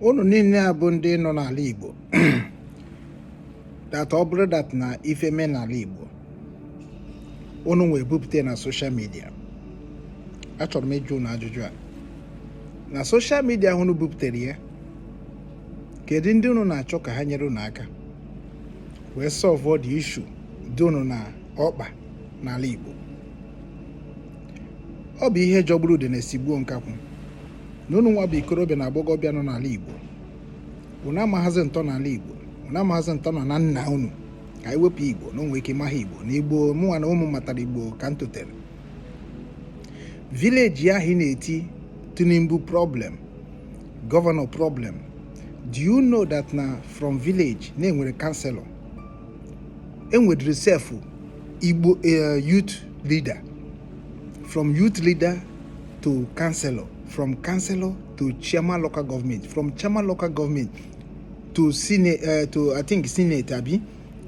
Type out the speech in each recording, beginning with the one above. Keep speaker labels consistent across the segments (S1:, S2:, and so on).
S1: Unu niile a bụ ndị nọ n'ala Igbo, that ọ bụrụ that na ife mee n'ala Igbo, unu wee bupụta na social media, achọrọ m ịjụ unu ajụjụ a: na social media ahụ unu bupụtara ya, kedu ndị unu na-achọ ka ha nyere unu aka wee solve the issue dị unu na ọkpa n'ala Igbo? Ọ bụ ihe jọgburu ude na-esigbuo nkakwụ na unu nwa bụ ikorobịa na agbọghọbịa nọ n'ala Igbo, unu amaghazi ntọ n'ala Igbo, unu amaghazi ntọ nọ na nna unu. Ka anyị wepụ Igbo na onwe ike ịmaha Igbo na Igbo. Mụnwa na ụmụ matara Igbo ka m totere village ahụ. Ị na-eti "Tinubu problem, governor problem". Do you know that na from village na-enwere councillor, enwedịrị sef Igbo youth leader, from youth leader to councillor, from councillor to chairman local government, from chairman local government to senate, to, I think, senate abi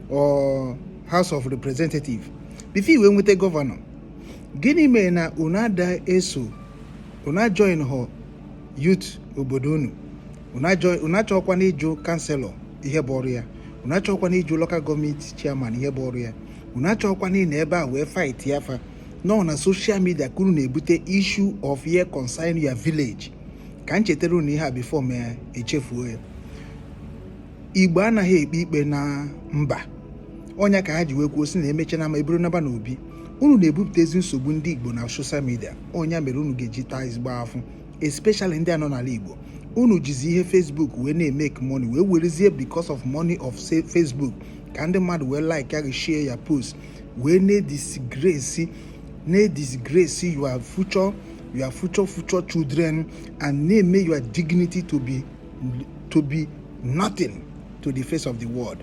S1: or House of Representative, before iwe nweta governor? Gịnị mere na unu ada eso, unu join họ youth obodo unu? Unu achọkwana ịjụ councillor ihe bụ ọrụ ya, unu achọkwana ịjụ local government chairman ihe bụ ọrụ ya, unu achọkwana ị na ebe a wee fight ya fa nọ na social media ka unu na-ebute issue of here concern your village. Ka m chetara unu ihe a before ma echefuo ya. Igbo anaghị ekpe ikpe na mba ọnya ka ha ji wee kwuo sị na emecha na ma eburu naba na obi. Unu na-ebupụta ezi nsogbu ndị Igbo na social media, ọnya mere unu ga-eji taa ezigbo afụ, especially ndị a nọ n'ala Igbo. Unu jizi ihe Facebook wee na-emake money, wee werezie because of money of Facebook ka ndị mmadụ wee like ya, share ya post, wee na-edisgrace your future children and na-eme your dignity to be nothing to the face of the world.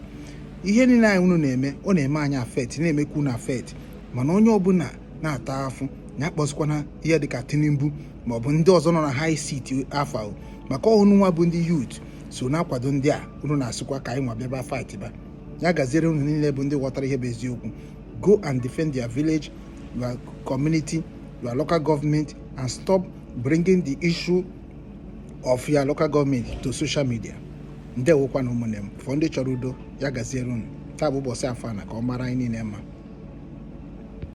S1: Ihe niile anyị unu na-eme, ọ na-eme anyị affect, na-emekwa unu affect. Mana onye ọbụla na-ata afụ ya akpọzikwana ihe dịka Tinubu maọbụ ndị ọzọ nọ na high seat afa o, maka ọhụrụ nwa bụ ndị youth so na-akwado ndị a unu na-asịkwa ka anyị nwa bịaba fight ba ya. Gaziere unu niile bụ ndị ghọtara ihe bụ eziokwu. Go and defend your village, your community, your local government, and stop bringing the issue of your local government to social media. Ndewokwa na ụmụnne m, fọ ndị chọrọ udo, ya gaziere unu. Taa bụ ụbọchị afọ na ka ọ mara anyị niile mma.